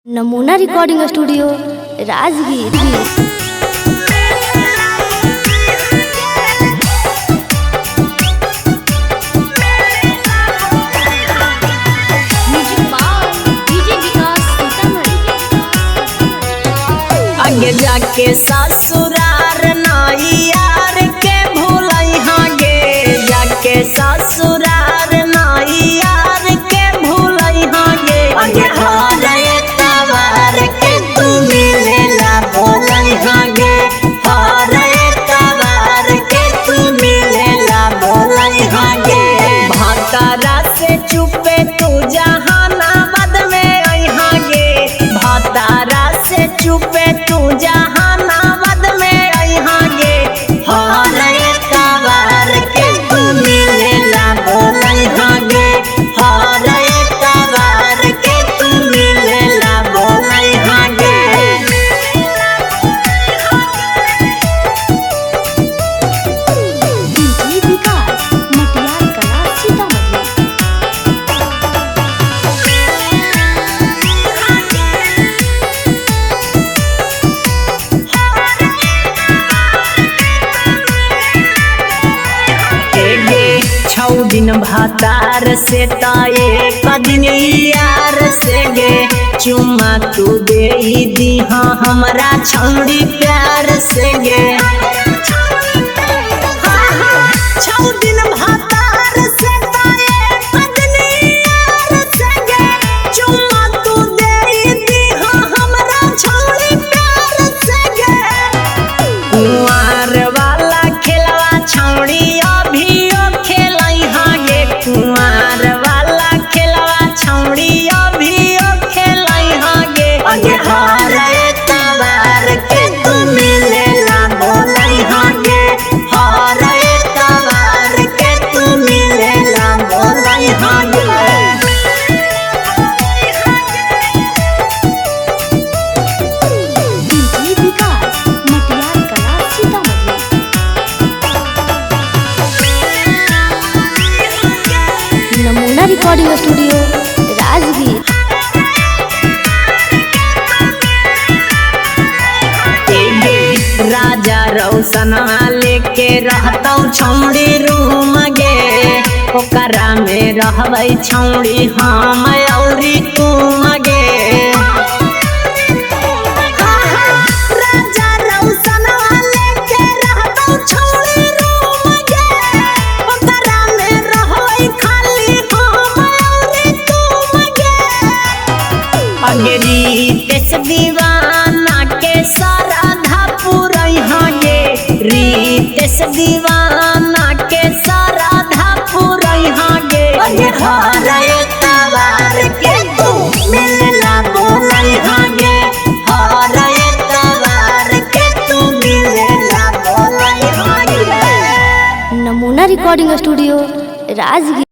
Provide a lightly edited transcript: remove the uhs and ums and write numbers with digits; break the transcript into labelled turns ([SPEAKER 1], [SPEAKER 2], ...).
[SPEAKER 1] नमूना recording studio Rajgir.
[SPEAKER 2] आगे जाके ससुरार नाई यार के भूलई गे, जाके ससुरार नाई यार के भूलई गे। आगे हरे तवार के तू मिलेला बोलई गे, हरे तवार के तू मिलेला बोलई गे। भातारा से चुपे तू जहानाबाद में आई गे, भातारा से चुपे तू जहानाबाद में आई गे। हरे तवार के तू मिलेला बोलई गे, हरे तवार के तू मिलेला बोलई गे।
[SPEAKER 1] डीजे विकास मटियार कला सीतामढ़ी।
[SPEAKER 2] छौ दिन भातार से ताए कदिन यार से गे, चुमा तू दे दीहा हमरा छौड़ी प्यार से गे। छौ दिन भातार से ताए कदिन यार से गे, चुमा तू दे दीहा हमरा छौड़ी प्यार से गे। कुंवार वाला खेलवा छौड़ी अभियो खेलई गे, कुंवार वाला खेलवा छौड़ी अभियो खेलई गे। अगे हरे तवार के तू मिलेला बोलई गे, हरे तवार के तू मिलेला बोलई गे।
[SPEAKER 1] डीजे विकास मटियार कला सीतामढ़ी। नमूना रिकॉर्डिंग स्टूडियो राजगीर।
[SPEAKER 2] राजा रौसनवा लेके रहतौ छौड़ी रूम गे, ओकरा में रहबै छौड़ी हम औरी तुम गे। राजा रौसनवा लेके रहतौ छौड़ी रूम गे, ओकरा में रहबै खाली हम औरी तुम गे। अगरी तेस दीवाना के साराधा पुरई गे, रीतेश दीवाना के साराधा पुरई गे। अगे हरे तवार के तू मिलला बोलई गे, हरे तवार के तू मिलला बोलई गे।
[SPEAKER 1] नमूना रिकॉर्डिंग स्टूडियो राजगीर।